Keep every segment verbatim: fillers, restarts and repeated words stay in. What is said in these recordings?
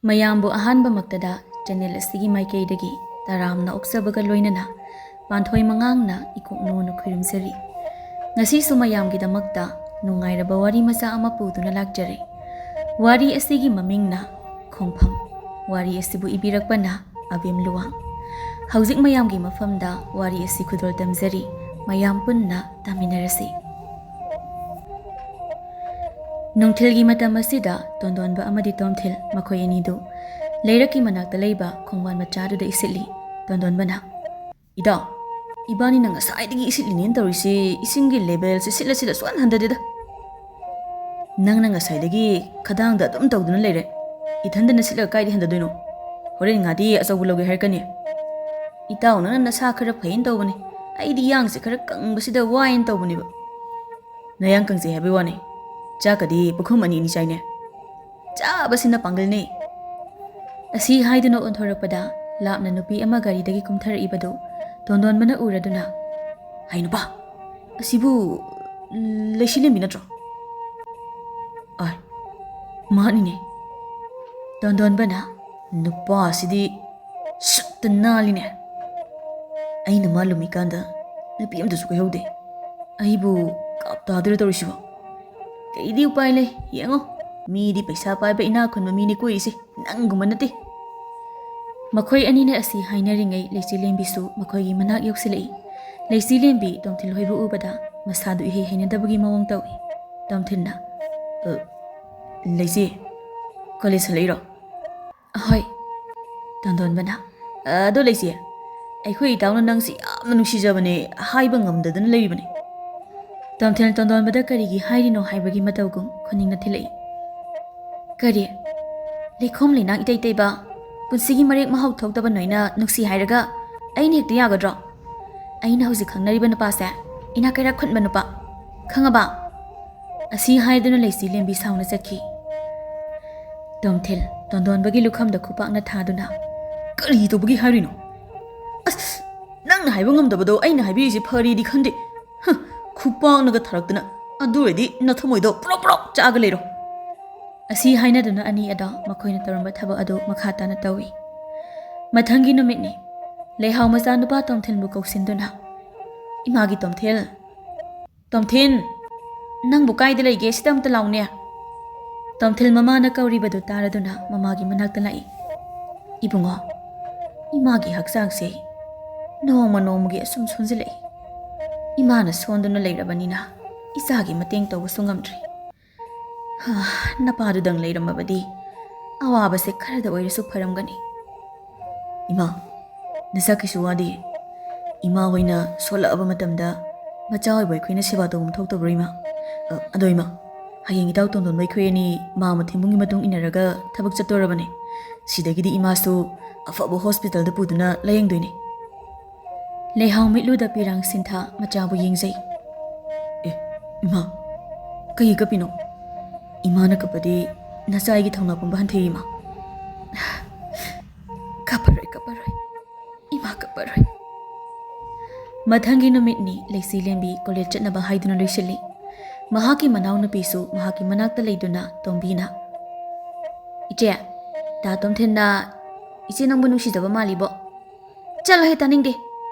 ꯃꯌꯥꯝꯕꯨ ꯑꯍꯥꯟꯕꯃꯛꯇꯗ ꯆꯦꯅꯦꯜ ꯑꯁꯤꯒꯤ ꯃꯥꯏꯀꯩꯗꯒꯤ ꯇꯔꯥꯝꯅ ꯑꯣꯛꯆꯕꯒ ꯂꯣꯏꯅꯅ ꯄꯥꯟꯊꯣꯏ ꯃꯉꯥꯡꯅ ꯏꯀꯣꯛ ꯅꯣꯟꯅ ꯈꯨꯔꯨꯝꯖꯔꯤ꯫ ꯉꯁꯤꯁꯨ ꯃꯌꯥꯝꯒꯤꯗꯃꯛꯇ ꯅꯨꯡꯉꯥꯏꯔꯕ ꯋꯥꯔꯤ ꯃꯆꯥ ꯑꯃ ꯄꯨꯗꯨꯅ ꯂꯥꯛꯆꯔꯦ꯫ ꯋꯥꯔꯤ ꯑꯁꯤꯒꯤ ꯃꯃꯤꯡꯅ ꯈꯣꯡꯐꯝ꯫ ꯋꯥꯔꯤ ꯑꯁꯤꯕꯨ ꯏꯕꯤꯔꯛꯄꯅ ꯑꯕꯦꯝ ꯂꯨꯋꯥꯡ꯫ ꯍꯧꯖꯤꯛ ꯃꯌꯥꯝꯒꯤ ꯃꯐꯝꯗ ꯋꯥꯔꯤ ꯑꯁꯤ ꯈꯨꯗꯣꯜ ꯇꯝꯖꯔꯤ꯫ ꯃꯌꯥꯝ ꯄꯨꯟꯅ ꯇꯥꯃꯤꯟꯅꯔꯁꯤ꯫ ꯅꯨꯡꯊꯤꯜꯒꯤ ꯃꯇꯝ ꯑꯁꯤꯗ ꯇꯣꯟꯗꯣꯟꯕ ꯑꯃꯗꯤ ꯇꯣꯝꯊꯤꯜ ꯃꯈꯣꯏ ꯑꯅꯤꯗꯨ ꯂꯩꯔꯛꯀꯤ ꯃꯅꯥꯛꯇ ꯂꯩꯕ ꯈꯣꯡꯕꯥꯟ ꯃꯆꯥꯗꯨꯗ ꯏꯁꯤꯠꯂꯤ꯫ ꯇꯣꯟꯗꯣꯟꯕꯅ, "ꯏꯇꯥꯎ, ꯏꯕꯥꯅꯤꯅ ꯉꯁꯥꯏꯗꯒꯤ ꯏꯁꯤꯠꯂꯤꯅꯦꯅ ꯇꯧꯔꯤꯁꯤ, ꯏꯁꯤꯡꯒꯤ ꯂꯦꯚꯦꯜꯁꯦ ꯁꯤꯠꯂ ꯁꯤꯠꯂ ꯁꯨꯛꯍꯟ ꯍꯟꯊꯗꯦꯗ꯫ ꯅꯪꯅ ꯉꯁꯥꯏꯗꯒꯤ ꯈꯗꯥꯡꯗ ꯑꯗꯨꯝ ꯇꯧꯗꯨꯅ ꯂꯩꯔꯦ꯫ ꯏꯊꯟꯗꯅ ꯁꯤꯠꯂꯒ ꯀꯥꯏꯗ ꯍꯟꯊꯗꯣꯏꯅꯣ? ꯍꯣꯔꯦꯟ ꯉꯥꯗꯤ ꯑꯆꯧꯕ ꯂꯧꯒꯦ ꯍꯥꯏꯔꯛꯀꯅꯤ꯫ ꯏꯇꯥꯎ, ꯅꯪꯅ ꯅꯁꯥ ꯈꯔ ꯐꯩꯅ ꯇꯧꯕꯅꯤ, ꯑꯩꯗꯤ ꯌꯥꯡꯁꯦ ꯈꯔ ꯀꯪꯕꯁꯤꯗ ꯋꯥꯏꯅ ꯇꯧꯕꯅꯦꯕ꯫ ꯅꯌꯥꯡ ꯀꯪꯖꯩ ꯍꯥꯏꯕꯩ ꯋꯥꯅꯤ, ꯆꯥꯛꯀꯗꯤ ꯄꯨꯈꯝ ꯑꯅꯤ ꯑꯅꯤ ꯆꯥꯏꯅꯦ꯫ ꯆꯥꯕꯁꯤꯅ ꯄꯥꯡꯒꯜꯅꯦ꯫" ꯑꯁꯤ ꯍꯥꯏꯗꯨꯅ ꯑꯣꯟꯊꯣꯔꯛꯄꯗ ꯂꯥꯞꯅ ꯅꯨꯄꯤ ꯑꯃ ꯒꯥꯔꯤꯗꯒꯤ ꯀꯨꯝꯊꯔꯛꯏꯕꯗꯨ ꯇꯣꯟꯗꯣꯟꯕꯅ ꯎꯔꯗꯨꯅ, "ꯍꯩ ꯅꯨꯄꯥ, ꯑꯁꯤꯕꯨ ꯂꯩꯁꯤꯂꯦꯝꯕꯤ ꯅꯠꯇ꯭ꯔꯣ?" "ꯑꯥꯏ, ꯃꯥꯅꯤꯅꯦ꯫" ꯇꯣꯟꯗꯣꯟꯕꯅ, "ꯅꯨꯄꯥ ꯑꯁꯤꯗꯤ ꯁꯨꯠꯇ ꯅꯥꯜꯂꯤꯅꯦ꯫ ꯑꯩꯅ ꯃꯥ ꯂꯨꯝꯃꯤꯀꯥꯟꯗ ꯅꯨꯄꯤ ꯑꯃꯇꯁꯨ ꯀꯣꯏꯍꯧꯗꯦ꯫ ꯑꯩꯕꯨ ꯀꯥꯞ ꯇꯥꯗꯣꯏꯔ ꯇꯧꯔꯤꯁꯤꯕꯣ? ꯀꯩꯗꯤ ꯎꯄꯥꯏ ꯂꯩ, ꯌꯦꯡꯉꯣ, ꯃꯤꯗꯤ ꯄꯩꯁꯥ ꯄꯥꯏꯕ ꯏꯅꯥꯛ ꯈꯨꯟꯕ ꯃꯤꯅꯤ ꯀꯣꯏꯔꯤꯁꯦ, ꯅꯪꯒꯨꯝꯕ ꯅꯠꯇꯦ꯫" ꯃꯈꯣꯏ ꯑꯅꯤꯅ ꯑꯁꯤ ꯍꯥꯏꯅꯔꯤꯉꯩ ꯂꯩꯆꯤꯂꯦꯝꯕꯤꯁꯨ ꯃꯈꯣꯏꯒꯤ ꯃꯅꯥꯛ ꯌꯧꯁꯤꯜꯂꯛꯏ꯫ ꯂꯩꯆꯤꯂꯦꯝꯕꯤ ꯇꯣꯝꯊꯤꯜ ꯍꯣꯏꯕꯨ ꯎꯕꯗ ꯃꯁꯥꯗꯨ ꯏꯍꯩ ꯍꯩꯅꯗꯕꯒꯤ ꯃꯑꯣꯡ ꯇꯧꯏ꯫ ꯇꯣꯝꯊꯤꯜꯅ, "ꯑ, ꯂꯩꯆꯤ, ꯀꯣꯂꯦꯖ ꯍꯜꯂꯛꯏꯔꯣ?" "ꯑꯍꯣꯏ꯫" ꯇꯣꯟꯗꯣꯟꯕꯅ, "ꯑꯗꯣ ꯂꯩꯆꯤ, ꯑꯩꯈꯣꯏ ꯏꯇꯥꯎꯅ ꯅꯪꯁꯤ ꯌꯥꯝꯅ ꯅꯨꯡꯁꯤꯖꯕꯅꯦ, ꯍꯥꯏꯕ ꯉꯝꯗꯗꯅ ꯂꯩꯔꯤꯕꯅꯦ꯫" ꯇꯣꯝꯊꯤꯜ ꯇꯣꯟꯗꯣꯟꯕꯗ ꯀꯔꯤꯒꯤ ꯍꯥꯏꯔꯤꯅꯣ ꯍꯥꯏꯕꯒꯤ ꯃꯇꯧꯒꯨꯝ ꯈꯨꯅꯤꯡꯅ ꯊꯤꯜꯂꯛꯏ꯫ "ꯀꯔꯤ? ꯂꯩꯈꯣꯝ ꯂꯩꯅꯥꯡ ꯏꯇꯩ ꯇꯩꯕ, ꯄꯨꯟꯁꯤꯒꯤ ꯃꯔꯦꯛ ꯃꯍꯥꯎ ꯊꯣꯛꯇꯕ ꯅꯣꯏꯅ ꯅꯨꯡꯁꯤ ꯍꯥꯏꯔꯒ ꯑꯩꯅ ꯍꯦꯛꯇ ꯌꯥꯒꯗ꯭ꯔꯣ? ꯑꯩꯅ ꯍꯧꯖꯤꯛ ꯈꯪꯅꯔꯤꯕ ꯅꯨꯄꯥꯁꯦ ꯏꯅꯥꯛ ꯀꯩꯔꯥꯛ ꯈꯨꯟꯕ ꯅꯨꯄꯥ, ꯈꯪꯉꯕ?" ꯑꯁꯤ ꯍꯥꯏꯗꯨꯅ ꯂꯩꯆꯤꯂꯦꯝꯕꯤ ꯁꯥꯎꯅ ꯆꯠꯈꯤ꯫ ꯇꯣꯝꯊꯤꯜ ꯇꯣꯟꯗꯣꯟꯕꯒꯤ ꯂꯨꯈꯝꯗ ꯈꯨꯄꯥꯛꯅ ꯊꯥꯗꯨꯅ, "ꯀꯔꯤ ꯇꯧꯕꯒꯤ ꯍꯥꯏꯔꯤꯅꯣ? ꯑꯁ, ꯅꯪꯅ ꯍꯥꯏꯕ ꯉꯝꯗꯕꯗꯣ ꯑꯩꯅ ꯍꯥꯏꯕꯤꯔꯤꯁꯦ ꯐꯔꯦꯗꯤ ꯈꯟꯗꯦ꯫ ꯍ, ꯈꯨꯄꯥꯛꯅꯒ ꯊꯥꯔꯛꯇꯅ, ꯑꯗꯨ ꯑꯣꯏꯔꯗꯤ ꯅꯊꯃꯣꯏꯗꯣ ꯄ꯭ꯔꯣꯛ ꯄ꯭ꯔꯣꯛ ꯆꯥꯛꯑꯒ ꯂꯩꯔꯣ꯫" ꯑꯁꯤ ꯍꯥꯏꯅꯗꯨꯅ ꯑꯅꯤ ꯑꯗꯣ ꯃꯈꯣꯏꯅ ꯇꯧꯔꯝꯕ ꯊꯕꯛ ꯑꯗꯨ ꯃꯈꯥ ꯇꯥꯅ ꯇꯧꯏ꯫ ꯃꯊꯪꯒꯤ ꯅꯨꯃꯤꯠꯅꯤ꯫ ꯂꯩꯍꯥꯎ ꯃꯆꯥꯅꯨꯄꯥ ꯇꯣꯝꯊꯤꯟꯕꯨ ꯀꯧꯁꯤꯟꯗꯨꯅ, "ꯏꯃꯥꯒꯤ ꯇꯣꯝꯊꯤꯜ, ꯇꯣꯝꯊꯤꯟ, ꯅꯪꯕꯨ ꯀꯥꯏꯗ ꯂꯩꯒꯦ? ꯁꯤꯗ ꯑꯝꯇ ꯂꯥꯎꯅꯦ!" ꯇꯣꯝꯊꯤꯜ ꯃꯃꯥꯅ ꯀꯧꯔꯤꯕꯗꯨ ꯇꯥꯔꯗꯨꯅ ꯃꯃꯥꯒꯤ ꯃꯅꯥꯛꯇ ꯂꯥꯛꯏ꯫ "ꯏꯕꯨꯡꯉꯣ, ꯏꯃꯥꯒꯤ ꯍꯛꯆꯥꯡꯁꯦ ꯅꯣꯡꯃ ꯅꯣꯡꯃꯒꯤ ꯑꯁꯨꯝ ꯁꯣꯟꯖꯤꯜꯂꯛꯏ꯫ ꯏꯃꯥꯅ ꯁꯣꯟꯗꯨꯅ ꯂꯩꯔꯕꯅꯤꯅ ꯏꯆꯥꯒꯤ ꯃꯇꯦꯡ ꯇꯧꯕꯁꯨ ꯉꯝꯗ꯭ꯔꯦ꯫ ꯍꯥ, ꯅꯄꯥꯗꯨꯗꯪ ꯂꯩꯔꯝꯃꯕꯗꯤ ꯑꯋꯥꯕꯁꯦ ꯈꯔꯗ ꯑꯣꯏꯔꯁꯨ ꯐꯔꯝꯒꯅꯤ꯫" "ꯏꯃꯥ, ꯅꯁꯥ ꯀꯩꯁꯨ ꯋꯥꯗꯦ꯫ ꯏꯃꯥ ꯍꯣꯏꯅ ꯁꯣꯜꯂꯛꯑꯕ ꯃꯇꯝꯗ ꯃꯆꯥ ꯑꯣꯏꯕ ꯑꯩꯈꯣꯏꯅ ꯁꯦꯕꯥ ꯇꯧꯐꯝ ꯊꯣꯛꯇꯕ꯭ꯔꯣ, ꯏꯃꯥ? ꯑ, ꯑꯗꯣ ꯏꯃꯥ, ꯍꯌꯦꯡ ꯏꯇꯥꯎ ꯇꯣꯟꯗꯣꯟꯕ ꯑꯩꯈꯣꯏ ꯑꯅꯤ ꯃꯥ ꯃꯊꯤꯕꯨꯡꯒꯤ ꯃꯇꯨꯡ ꯏꯟꯅꯔꯒ ꯊꯕꯛ ꯆꯠꯇꯣꯔꯕꯅꯦ꯫ ꯁꯤꯗꯒꯤꯗꯤ ꯏꯃꯥꯁꯨ ꯑꯐꯕ ꯍꯣꯁꯄꯤꯇꯥꯜꯗ ꯄꯨꯗꯨꯅ ꯂꯥꯌꯦꯡꯗꯣꯏꯅꯦ꯫" ꯂꯩꯍꯥꯎ ꯃꯤꯠꯂꯨꯗ ꯄꯤꯔꯥꯡ ꯁꯤꯟꯊꯥ ꯃꯆꯥꯕꯨ ꯌꯦꯡꯖꯩ꯫ "ꯑꯦ, ꯏꯃꯥ, ꯀꯩꯒꯤ ꯀꯞꯄꯤꯅꯣ? ꯏꯃꯥꯅ ꯀꯞꯄꯗꯤ ꯅꯆꯥ ꯑꯩꯒꯤ ꯊꯧꯅꯥ ꯄꯨꯝꯕ ꯍꯟꯊꯩ, ꯏꯃꯥ꯫" "ꯀꯞꯄꯔꯣꯏ, ꯀꯞꯄꯔꯣꯏ꯫ ꯏꯃꯥ ꯀꯞꯄꯔꯣꯏ꯫" ꯃꯊꯪꯒꯤ ꯅꯨꯃꯤꯠꯅꯤ꯫ ꯂꯩꯆꯤꯂꯦꯝꯕꯤ ꯀꯣꯂꯦꯖ ꯆꯠꯅꯕ ꯍꯥꯏꯗꯨꯅ ꯂꯣꯏꯁꯤꯜꯂꯤ꯫ ꯃꯍꯥꯛꯀꯤ ꯃꯅꯥꯎꯅꯨꯄꯤꯁꯨ ꯃꯍꯥꯛꯀꯤ ꯃꯅꯥꯛꯇ ꯂꯩꯗꯨꯅ ꯇꯣꯝꯕꯤꯅ, "ꯏꯆꯦ, ꯗꯥ ꯇꯣꯝꯊꯤꯟꯅ ꯏꯆꯦ ꯅꯪꯕꯨ ꯅꯨꯡꯁꯤꯖꯕ ꯃꯥꯜꯂꯤꯕꯣ꯫" "ꯆꯠꯂꯣꯍꯦ, ꯇꯥꯅꯤꯡꯗꯦ꯫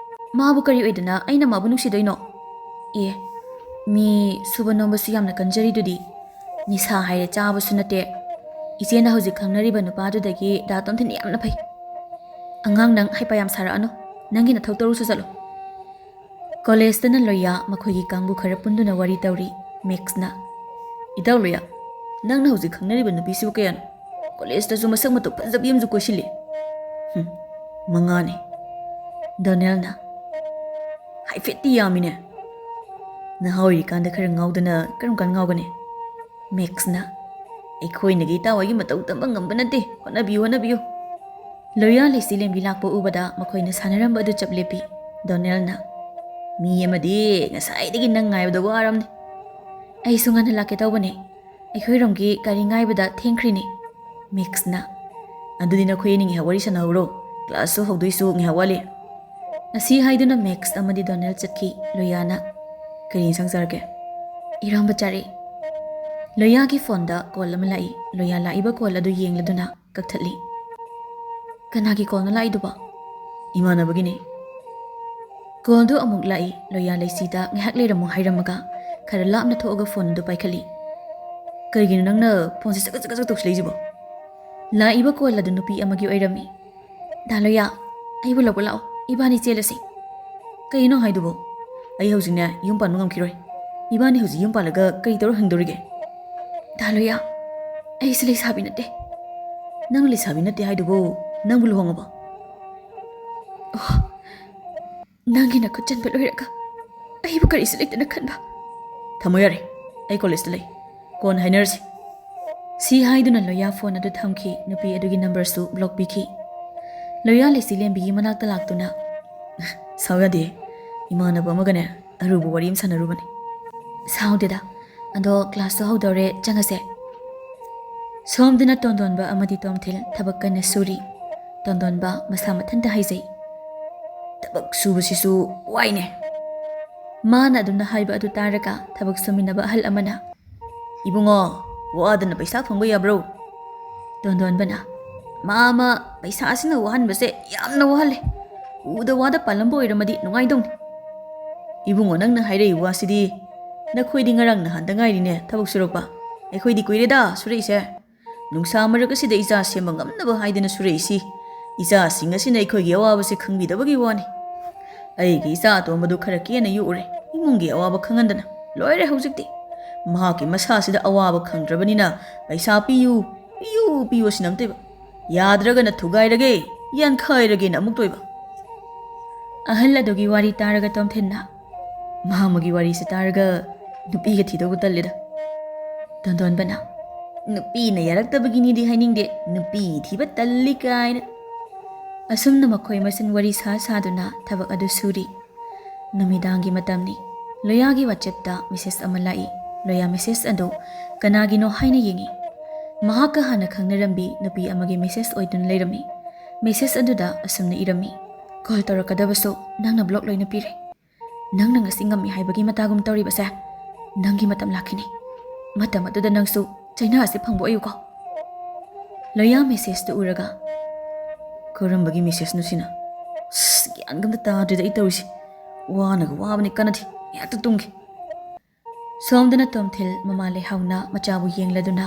ꯃꯥꯕꯨ ꯀꯔꯤ ꯑꯣꯏꯗꯅ ꯑꯩꯅ ꯃꯥꯕꯨ ꯅꯨꯡꯁꯤꯗꯣꯏꯅꯣ? ꯑꯦ, ꯃꯤ ꯁꯨꯕ ꯅꯣꯝꯕꯁꯨ ꯌꯥꯝꯅ ꯀꯟꯖꯔꯤꯗꯨꯗꯤ꯫ ꯅꯤꯁꯥ ꯍꯥꯏꯔꯦ ꯆꯥꯕꯁꯨ ꯅꯠꯇꯦ꯫ ꯏꯆꯦꯅ ꯍꯧꯖꯤꯛ ꯈꯪꯅꯔꯤꯕ ꯅꯨꯄꯥꯗꯨꯗꯒꯤ ꯗꯥ ꯇꯣꯝꯊꯤꯟ ꯌꯥꯝꯅ ꯐꯩ꯫ ꯑꯉꯥꯡ ꯅꯪ ꯍꯩꯄꯥ ꯌꯥꯝ ꯁꯥꯔꯛꯑꯅꯨ꯫ ꯅꯪꯒꯤ ꯅꯊꯧ ꯇꯧꯔꯨꯆꯣ ꯆꯠꯂꯣ꯫" ꯀꯣꯂꯦꯖꯇꯅ ꯂꯣꯏꯌꯥ ꯃꯈꯣꯏꯒꯤ ꯀꯥꯡꯕꯨ ꯈꯔ ꯄꯨꯟꯗꯨꯅ ꯋꯥꯔꯤ ꯇꯧꯔꯤ꯫ ꯃꯦꯛꯁꯅ, "ꯏꯇꯥꯎ ꯂꯣꯏꯌꯥ, ꯅꯪꯅ ꯍꯧꯖꯤꯛ ꯈꯪꯅꯔꯤꯕ ꯅꯨꯄꯤꯁꯤꯕꯨ ꯀꯌꯥꯅꯣ? ꯀꯣꯂꯦꯖꯇꯁꯨ ꯃꯁꯛ ꯃꯇꯧ ꯐꯖꯕꯤ ꯑꯃꯁꯨ ꯀꯣꯏꯁꯤꯜꯂꯤ꯫" "ꯍꯨꯝ, ꯃꯉꯥꯅꯤ꯫" ꯗꯣꯅꯦꯜꯅ, "ꯍꯥꯏꯐꯦꯠꯇꯤ ꯌꯥꯝꯃꯤꯅꯦ꯫ ꯅꯍꯥ ꯑꯣꯏꯔꯤꯀꯥꯟꯗ ꯈꯔ ꯉꯥꯎꯗꯅ ꯀꯔꯝ ꯀꯥꯟ ꯉꯥꯎꯒꯅꯤ?" ꯃꯦꯛꯁꯅ, "ꯑꯩꯈꯣꯏꯅꯗꯤ ꯏꯇꯥꯎ ꯍꯣꯏꯒꯤ ꯃꯇꯧ ꯇꯝꯕ ꯉꯝꯕ ꯅꯠꯇꯦ꯫ ꯍꯣꯠꯅꯕꯤꯌꯨ, ꯍꯣꯠꯅꯕꯤꯌꯨ꯫" ꯂꯣꯏꯌꯥ ꯂꯩꯆꯤꯂꯦꯝꯕꯤ ꯂꯥꯛꯄ ꯎꯕꯗ ꯃꯈꯣꯏꯅ ꯁꯥꯟꯅꯔꯝꯕ ꯑꯗꯨ ꯆꯞ ꯂꯦꯞꯄꯤ꯫ ꯗꯣꯅꯦꯜꯅ, "ꯃꯤ ꯑꯃꯗꯤ ꯉꯁꯥꯏꯗꯒꯤ ꯅꯪ ꯉꯥꯏꯕꯗ ꯋꯥꯔꯝꯅꯤ꯫" "ꯑꯩꯁꯨ ꯉꯟꯅ ꯂꯥꯛꯀꯦ ꯇꯧꯕꯅꯦ꯫ ꯑꯩꯈꯣꯏꯔꯣꯝꯒꯤ ꯒꯥꯔꯤ ꯉꯥꯏꯕꯗ ꯊꯦꯡꯈ꯭ꯔꯤꯅꯦ꯫" ꯃꯦꯛꯁꯅ, "ꯑꯗꯨꯗꯤ ꯅꯈꯣꯏ ꯑꯅꯤ ꯉꯥꯏꯍꯥꯛ ꯋꯥꯔꯤ ꯁꯥꯟꯅꯍꯧꯔꯣ꯫ ꯀ꯭ꯂꯥꯁꯁꯨ ꯍꯧꯗꯣꯏꯁꯨ ꯉꯥꯏꯍꯥꯛ ꯋꯥꯠꯂꯤ꯫" ꯑꯁꯤ ꯍꯥꯏꯗꯨꯅ ꯃꯦꯛꯁ ꯑꯃꯗꯤ ꯗꯣꯅꯦꯜ ꯆꯠꯈꯤ꯫ ꯂꯣꯏꯌꯥꯅ, "ꯀꯔꯤ ꯏꯟꯁꯥꯡ ꯆꯥꯔꯒꯦ?" "ꯏꯔꯣꯝꯕ ꯆꯥꯔꯦ꯫" ꯂꯣꯌꯥꯒꯤ ꯐꯣꯟꯗ ꯀꯣꯜ ꯑꯃ ꯂꯥꯛꯏ꯫ ꯂꯣꯌꯥ ꯂꯥꯛꯏꯕ ꯀꯣꯜ ꯑꯗꯨ ꯌꯦꯡꯂꯗꯨꯅ ꯀꯛꯊꯠꯂꯤ꯫ "ꯀꯅꯥꯒꯤ ꯀꯣꯜꯅꯣ ꯂꯥꯛꯏꯗꯨꯕꯣ?" "ꯏꯃꯥꯟꯅꯕꯒꯤꯅꯤ꯫" ꯀꯣꯜꯗꯨ ꯑꯃꯨꯛ ꯂꯥꯛꯏ꯫ ꯂꯣꯌꯥ ꯂꯩꯁꯤꯗ ꯉꯥꯏꯍꯥꯛ ꯂꯩꯔꯝꯃꯨ ꯍꯥꯏꯔꯝꯃꯒ ꯈꯔ ꯂꯥꯞꯅ ꯊꯣꯛꯑꯒ ꯐꯣꯟ ꯑꯗꯨ ꯄꯥꯏꯈꯠꯂꯤ꯫ "ꯀꯔꯤꯒꯤꯅꯣ ꯅꯪꯅ ꯐꯣꯟꯁꯦ ꯆꯀ ꯆꯀ ꯆꯀ ꯇꯧꯁꯤꯜꯂꯛꯏꯁꯤꯕꯣ?" ꯂꯥꯛꯏꯕ ꯀꯣꯜ ꯑꯗꯨ ꯅꯨꯄꯤ ꯑꯃꯒꯤ ꯑꯣꯏꯔꯝꯃꯤ꯫ "ꯗꯥ ꯂꯣꯌꯥ, ꯑꯩꯕꯨ ꯂꯧꯕ ꯂꯥꯛꯑꯣ, ꯏꯕꯥꯅꯤ ꯆꯦꯜꯂꯁꯤ꯫" "ꯀꯩꯅꯣ ꯍꯥꯏꯗꯨꯕꯣ? ꯑꯩ ꯍꯧꯖꯤꯛꯅꯦ ꯌꯨꯝ ꯄꯥꯟꯕ ꯉꯝꯈꯤꯔꯣꯏ꯫ ꯏꯕꯥꯅꯤ ꯍꯧꯖꯤꯛ ꯌꯨꯝ ꯄꯥꯜꯂꯒ ꯀꯔꯤ ꯇꯧꯔ ꯍꯤꯡꯗꯧꯔꯤꯒꯦ?" "ꯗꯥ ꯂꯣꯌꯥ, ꯑꯩꯁꯦ ꯂꯩꯁꯥꯕꯤ ꯅꯠꯇꯦ꯫" "ꯅꯪ ꯂꯩꯁꯥꯕꯤ ꯅꯠꯇꯦ ꯍꯥꯏꯗꯨꯕꯨ ꯅꯪꯕꯨ ꯂꯨꯍꯣꯡꯉꯕꯣ?" "ꯑꯣ, ꯅꯪꯒꯤ ꯅꯈꯨꯠ ꯆꯟꯕ ꯂꯣꯏꯔꯒ ꯑꯩꯕꯨ ꯀꯔꯤꯁꯨ ꯂꯩꯇꯅ ꯈꯟꯕ?" "ꯊꯝꯃꯣ ꯌꯥꯔꯦ, ꯑꯩ ꯀꯣꯂꯦꯖꯇ ꯂꯩ, ꯀꯣꯟꯅ ꯍꯥꯏꯅꯔꯁꯤ꯫" ꯁꯤ ꯍꯥꯏꯗꯨꯅ ꯂꯣꯌꯥ ꯐꯣꯟ ꯑꯗꯨ ꯊꯝꯈꯤ꯫ ꯅꯨꯄꯤ ꯑꯗꯨꯒꯤ ꯅꯝꯕꯔꯁꯨ ꯕ꯭ꯂꯣꯛ ꯄꯤꯈꯤ꯫ ꯂꯣꯌꯥ ꯂꯩꯁꯤ ꯂꯦꯝꯕꯤꯒꯤ ꯃꯅꯥꯛꯇ ꯂꯥꯛꯇꯨꯅ, "ꯁꯥꯎ ꯌꯥꯗꯦ, ꯏꯃꯥꯟꯅꯕ ꯑꯃꯒꯅꯦ ꯑꯔꯨꯕ ꯋꯥꯔꯤ ꯑꯃ ꯁꯥꯟꯅꯔꯨꯕꯅꯤ꯫" "ꯁꯥꯎꯗꯦꯗ, ꯑꯗꯣ ꯀ꯭ꯂꯥꯁꯁꯨ ꯍꯧꯗꯧꯔꯦ, ꯆꯪꯉꯁꯦ꯫" ꯁꯣꯝꯗꯅ ꯇꯣꯟꯗꯣꯟꯕ ꯑꯃꯗꯤ ꯇꯣꯝꯊꯤꯜ ꯊꯕꯛ ꯀꯟꯅ ꯁꯨꯔꯤ꯫ ꯇꯣꯟꯗꯣꯟꯕ ꯃꯁꯥ ꯃꯊꯟꯇ ꯍꯥꯏꯖꯩ, "ꯊꯕꯛ ꯁꯨꯕꯁꯤꯁꯨ ꯋꯥꯏꯅꯦ꯫" ꯃꯥꯅ ꯑꯗꯨꯝꯅ ꯍꯥꯏꯕ ꯑꯗꯨ ꯇꯥꯔꯒ ꯊꯕꯛ ꯁꯨꯃꯤꯟꯅꯕ ꯑꯍꯜ ꯑꯃꯅ, "ꯏꯕꯨꯡꯉꯣ, ꯋꯥꯗꯅ ꯄꯩꯁꯥ ꯐꯪꯕ ꯌꯥꯕ꯭ꯔꯣ?" ꯇꯣꯟꯗꯣꯟꯕꯅ, "ꯃꯥꯃ, ꯄꯩꯁꯥꯁꯤꯅ ꯋꯥꯍꯟꯕꯁꯦ ꯌꯥꯝꯅ ꯋꯥꯍꯜꯂꯦ꯫ ꯎꯗ ꯋꯥꯗ ꯄꯥꯜꯂꯝꯕ ꯑꯣꯏꯔꯝꯃꯗꯤ ꯅꯨꯡꯉꯥꯏꯗꯧꯅꯤ꯫" "ꯏꯕꯨꯡꯉꯣ, ꯅꯪꯅ ꯍꯥꯏꯔꯛꯏ ꯋꯥꯁꯤꯗꯤ, ꯅꯈꯣꯏꯗꯤ ꯉꯔꯥꯡ ꯅꯍꯥꯟꯗ ꯉꯥꯏꯔꯤꯅꯦ ꯊꯕꯛ ꯁꯨꯔꯛꯄ꯫ ꯑꯩꯈꯣꯏꯗꯤ ꯀꯨꯏꯔꯦꯗ ꯁꯨꯔꯛꯏꯁꯦ꯫ ꯅꯨꯡꯁꯥ ꯃꯔꯛ ꯑꯁꯤꯗ ꯏꯆꯥ ꯁꯦꯝꯕ ꯉꯝꯅꯕ ꯍꯥꯏꯗꯅ ꯁꯨꯔꯛꯏꯁꯤ꯫ ꯏꯆꯥꯁꯤꯡ ꯑꯁꯤꯅ ꯑꯩꯈꯣꯏꯒꯤ ꯑꯋꯥꯕꯁꯦ ꯈꯪꯕꯤꯗꯕꯒꯤ ꯋꯥꯅꯤ꯫ ꯑꯩꯒꯤ ꯏꯆꯥ ꯑꯇꯣꯝꯕꯗꯨ ꯈꯔ ꯀꯦꯅ ꯌꯣꯛꯎꯔꯦ, ꯏꯃꯨꯡꯒꯤ ꯑꯋꯥꯕ ꯈꯪꯍꯟꯗꯅ꯫ ꯂꯣꯏꯔꯦ ꯍꯧꯖꯤꯛꯇꯤ꯫ ꯃꯍꯥꯛꯀꯤ ꯃꯁꯥꯁꯤꯗ ꯑꯋꯥꯕ ꯈꯪꯗ꯭ꯔꯕꯅꯤꯅ ꯄꯩꯁꯥ ꯄꯤꯌꯨ, ꯄꯤꯌꯨ, ꯄꯤꯌꯨ ꯑꯁꯤꯅ ꯑꯝꯇꯣꯏꯕ꯫ ꯌꯥꯗ꯭ꯔꯒꯅ ꯊꯨꯒꯥꯏꯔꯒꯦ, ꯌꯥꯟꯈꯥꯏꯔꯒꯦꯅ ꯑꯃꯨꯛꯇꯣꯏꯕ꯫" ꯑꯍꯜ ꯑꯗꯨꯒꯤ ꯋꯥꯔꯤ ꯇꯥꯔꯒ ꯇꯣꯝꯊꯤꯟꯅ, "ꯃꯥꯃꯒꯤ ꯋꯥꯔꯤꯁꯦ ꯇꯥꯔꯒ ꯅꯨꯄꯤꯒ ꯊꯤꯗꯧꯕ ꯇꯜꯂꯦꯗ꯫" ꯇꯣꯟꯗꯣꯟꯕꯅ, "ꯅꯨꯄꯤꯅ ꯌꯥꯔꯛꯇꯕꯒꯤꯅꯤꯗꯤ ꯍꯥꯏꯅꯤꯡꯗꯦ, ꯅꯨꯄꯤ ꯊꯤꯕ ꯇꯜꯂꯤ ꯀꯥꯏꯅ꯫" ꯑꯁꯨꯝꯅ ꯃꯈꯣꯏ ꯃꯁꯦꯟ ꯋꯥꯔꯤ ꯁꯥ ꯁꯥꯗꯨꯅ ꯊꯕꯛ ꯑꯗꯨ ꯁꯨꯔꯤ꯫ ꯅꯨꯃꯤꯗꯥꯡꯒꯤ ꯃꯇꯝꯅꯤ꯫ ꯂꯣꯌꯥꯒꯤ WhatsApp-ꯇ ꯃꯦꯁꯦꯖ ꯑꯃ ꯂꯥꯛꯏ꯫ ꯂꯣꯌꯥ ꯃꯦꯁꯦꯖ ꯑꯗꯨ ꯀꯅꯥꯒꯤꯅꯣ ꯍꯥꯏꯅ ꯌꯦꯡꯏ꯫ ꯃꯍꯥꯛꯀ ꯍꯥꯟꯅ ꯈꯪꯅꯔꯝꯕꯤ ꯅꯨꯄꯤ ꯑꯃꯒꯤ ꯃꯦꯁꯦꯖ ꯑꯣꯏꯗꯨꯅ ꯂꯩꯔꯝꯃꯤ꯫ ꯃꯦꯁꯦꯖ ꯑꯗꯨꯗ ꯑꯁꯨꯝꯅ ꯏꯔꯝꯃꯤ, "ꯀꯣꯜ ꯇꯧꯔꯛꯀꯗꯕꯁꯨ ꯅꯪꯅ ꯕ꯭ꯂꯣꯛ ꯂꯣꯏꯅ ꯄꯤꯔꯦ꯫ ꯅꯪꯅ ꯉꯁꯤ ꯉꯝꯃꯤ ꯍꯥꯏꯕꯒꯤ ꯃꯇꯥꯒꯨꯝ ꯇꯧꯔꯤꯕꯁꯦ, ꯅꯪꯒꯤ ꯃꯇꯝ ꯂꯥꯛꯈꯤꯅꯤ꯫" ꯃꯇꯝ ꯑꯗꯨꯗ ꯅꯪꯁꯨ ꯆꯩꯅꯥ ꯑꯁꯤ ꯐꯪꯕ ꯑꯣꯏꯌꯨꯀꯣ꯫ ꯂꯣꯌꯥ ꯃꯦꯁꯦꯖꯇꯨ ꯎꯔꯒ, "ꯀꯔꯝꯕꯒꯤ ꯃꯦꯁꯦꯖꯅꯣ ꯁꯤꯅ? ꯑꯁ, ꯒ꯭ꯌꯥꯟꯒ ꯑꯝꯇ ꯇꯥꯗ꯭ꯔꯤꯗ ꯑꯩ ꯇꯧꯔꯤꯁꯤ꯫ ꯋꯥꯅꯒ ꯋꯥꯕꯅꯤ, ꯀꯥꯟꯅꯗꯦ, ꯍꯦꯛꯇ ꯇꯨꯝꯒꯦ"꯫ ꯁꯣꯝꯗꯅ ꯇꯣꯝꯊꯤꯜ ꯃꯃꯥ ꯂꯩꯍꯥꯎꯅ ꯃꯆꯥꯕꯨ ꯌꯦꯡꯂꯗꯨꯅ,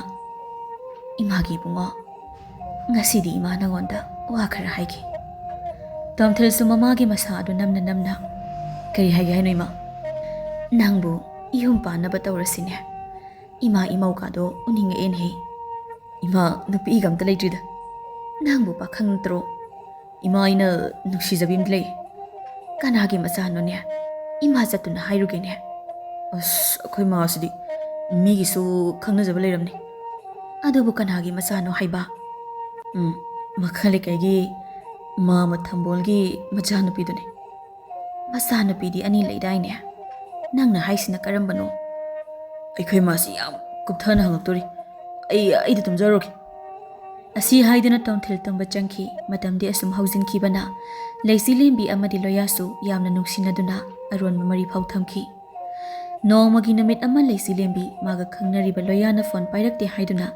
"ꯏꯃꯥꯒꯤ ꯏꯕꯨꯡꯉꯣ, ꯉꯁꯤꯗꯤ ꯏꯃꯥ ꯅꯉꯣꯟꯗ ꯋꯥ ꯈꯔ ꯍꯥꯏꯒꯦ"꯫ ꯇꯣꯝꯊꯤꯜꯁꯨ ꯃꯃꯥꯒꯤ ꯃꯁꯥ ꯑꯗꯨ ꯅꯝꯅ ꯅꯝꯅ, "ꯀꯔꯤ ꯍꯥꯏꯒꯦ ꯍꯥꯏꯅꯣ ꯏꯃꯥ?" "ꯅꯪꯕꯨ ꯏꯍꯨꯝ ꯄꯥꯟꯅꯕ ꯇꯧꯔꯁꯤꯅꯦ꯫ ꯏꯃꯥ ꯏꯃꯧꯒꯗꯣ ꯎꯅꯤꯡꯉꯛꯑꯦꯅꯦꯍꯦ꯫ ꯏꯃꯥ, ꯅꯨꯄꯤꯒ ꯑꯝꯇ ꯂꯩꯇ꯭ꯔꯤꯗ꯫ ꯅꯪꯕꯨ ꯄꯥꯈꯪ ꯅꯠꯇ꯭ꯔꯣ? ꯏꯃꯥ, ꯑꯩꯅ ꯅꯨꯡꯁꯤꯖꯕꯤ ꯑꯃꯗꯤ ꯂꯩ"꯫ "ꯀꯅꯥꯒꯤ ꯃꯆꯥꯅꯣꯅꯦ? ꯏꯃꯥ ꯆꯠꯇꯨꯅ ꯍꯥꯏꯔꯨꯒꯦꯅꯦ"꯫ "ꯑꯁ, ꯑꯩꯈꯣꯏ ꯃꯥꯁꯤꯗꯤ ꯃꯤꯒꯤꯁꯨ ꯈꯪꯅꯖꯕ ꯂꯩꯔꯝꯅꯤ"꯫ "ꯑꯗꯨꯕꯨ ꯀꯅꯥꯒꯤ ꯃꯆꯥꯅꯣ ꯍꯥꯏꯕ?" "ꯎꯝ, ꯃꯈꯥ ꯂꯩꯀꯥꯏꯒꯤ ꯃꯥꯃ ꯊꯝꯕꯣꯜꯒꯤ ꯃꯆꯥꯅꯨꯄꯤꯗꯨꯅꯤ"꯫ "ꯃꯆꯥꯅꯨꯄꯤꯗꯤ ꯑꯅꯤ ꯂꯩꯗꯥꯏꯅꯦ? ꯅꯪꯅ ꯍꯥꯏꯁꯤꯅ ꯀꯔꯝꯕꯅꯣ?" "ꯑꯩꯈꯣꯏ ꯃꯥꯁꯤ ꯌꯥꯝ ꯀꯨꯞꯊꯅ ꯍꯪꯉꯛꯇꯣꯔꯤ꯫ ꯑꯩ, ꯑꯩꯗꯤ ꯇꯨꯝꯖꯔꯨꯒꯦ"꯫ ꯑꯁꯤ ꯍꯥꯏꯗꯨꯅ ꯇꯣꯝꯊꯤꯜ ꯇꯨꯝꯕ ꯆꯪꯈꯤ꯫ ꯃꯇꯝꯗꯤ ꯑꯁꯨꯝ ꯍꯧꯖꯤꯟꯈꯤꯕꯅ ꯂꯩꯆꯤꯂꯦꯝꯕꯤ ꯑꯃꯗꯤ ꯂꯣꯌꯥꯁꯨ ꯌꯥꯝꯅ ꯅꯨꯡꯁꯤꯅꯗꯨꯅ ꯑꯔꯣꯟꯕ ꯃꯔꯤ ꯐꯥꯎ ꯊꯝꯈꯤ꯫ ꯅꯣꯡꯃꯒꯤ ꯅꯨꯃꯤꯠ ꯑꯃ ꯂꯩꯆꯤꯂꯦꯝꯕꯤ ꯃꯥꯒ ꯈꯪꯅꯔꯤꯕ ꯂꯣꯌꯥꯅ ꯐꯣꯟ ꯄꯥꯏꯔꯛꯇꯦ ꯍꯥꯏꯗꯨꯅ